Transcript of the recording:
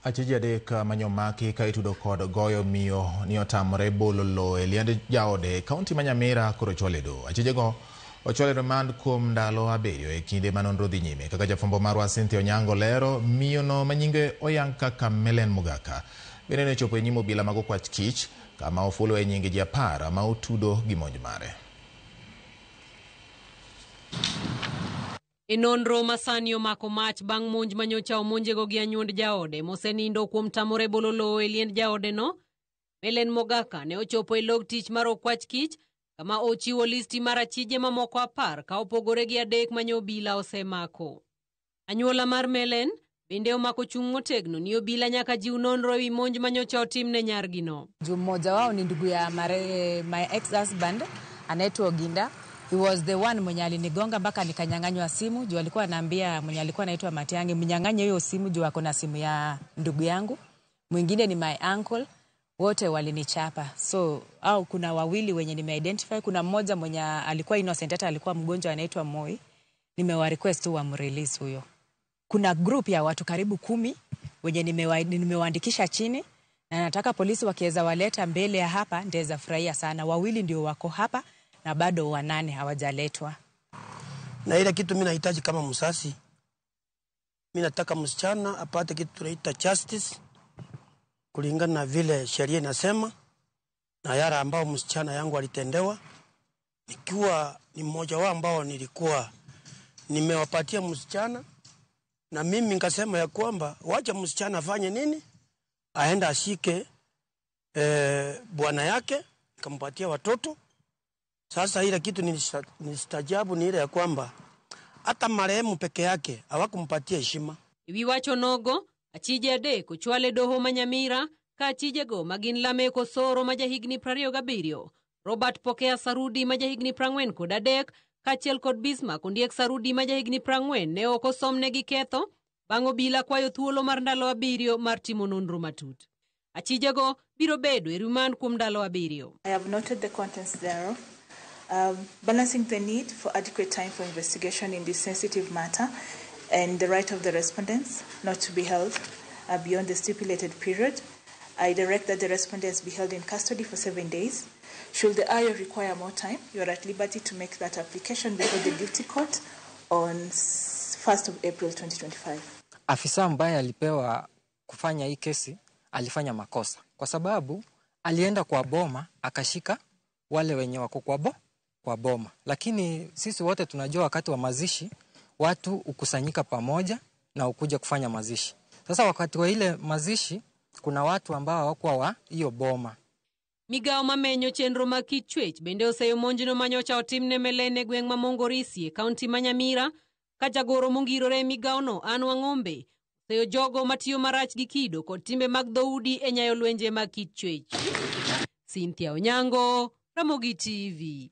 Achije adek manyomaki ka itudo kod goyo miyo ni otamore bolo lowo e liend jaode e kaunti ma Nyamira koro ochwal e doho. Achijego ochwal e remand kuom ndalo 7 e kinde ma nonro dhi nyime. Kaka jafwambo marwa Cynthia Onyango lero, miyono ma nyinge oyang kaka Melen Mugaka bende ne ochopo e nyim obila mag okwach kich kama ofulo e nyinge ji 10 ma otudo gi monj mare. E nonro ma sani omako mach bang' monj manyocha omonjego gi anyuond jaode mosenindo kuom tamore bolo lowo e liend jaodeno, Melen Mogaka ne ochopo e log tich mar okwach kich kama ochiwo listi mar achije mamoko 10 ka opogore gi 3 mane obila osemako. Anyuola mar Melen bende omako chung' motegno ni obila nyaka jiw nonro ewi monj manyocha otimne nyargino. Juu mmoja wao ni ndugu ya my ex-husband anaitwa Oginda. He was the one mwenye alinigonga mpaka nikanyang'anywa simu. Juu alikuwa anaambia mwenye alikuwa anaitwa Matiang'i, mnyang'anye hiyo simu juu ako na simu ya ndugu yangu. Mwingine ni my uncle. Wote walinichapa. So au kuna wawili wenye nime-identify, kuna mmoja mwenye alikuwa innocent, hata alikuwa mgonjwa anaitwa Moi. Nimewa request tu wamrelease huyo. Kuna group ya watu karibu 10 wenye nimewaandikisha chini na nataka polisi wakiweza waleta mbele ya hapa nitaweza furahia sana. Wawili ndio wako hapa na bado 8 hawajaletwa. Na ile kitu mimi nahitaji kama msasi, mimi nataka msichana apate kitu tunaita justice kulingana na vile sheria inasema, na yale ambao msichana yangu alitendewa, nikiwa ni mmoja wao ambao nilikuwa nimewapatia msichana, na mimi nikasema ya kwamba wacha msichana afanye nini, aenda ashike bwana yake, nikampatia watoto. Sasa ile kitu nilistajabu ni ile ya kwamba hata marehemu peke yake hawakumpatia heshima. Ewi wacho nogo, achije 3 ochwale doho ma Nyamira ka achijego ma gin Lamek Osoro ma jahigni 27, Robert Pokea Sarudi ma jahigni 43 kaachiel kod Bismarck Ondiek Sarudi ma jahigni 40 ne ok osomnegi ketho bang' obila kwayo thuolo mar ndalo 7 mar timo nonro matut. Achijego biro bedo e remand kuom ndalo 7. I have noted the contents thereof. Balancing the need for adequate time for investigation in this sensitive matter and the right of the respondents not to be held beyond the stipulated period, I direct that the respondents be held in custody for 7 days. Should the IO require more time, you are at liberty to make that application before the duty court on 1st of April 2025. Afisa ambaye alipewa kufanya hii kesi alifanya makosa kwa sababu alienda kwa boma akashika wale wenye wako kwa boma. Lakini sisi wote tunajua wakati wa mazishi watu hukusanyika pamoja na ukuja kufanya mazishi. Sasa wakati wa ile mazishi kuna watu ambao hawakuwa wa hiyo boma. Migao mamenyo chenro mag kit chwech bende oseyo monjno manyocha otimne Melen e gweng' ma Mongorisi e kaunti ma Nyamira, ka jagoro mongirore e migaono Anne Wang'ombe oseyo jogo matiyo marach gi kido kod timbe mag dhoudi e nyayo lwenje mag kit chwech. Cynthia Onyango, Ramogi TV.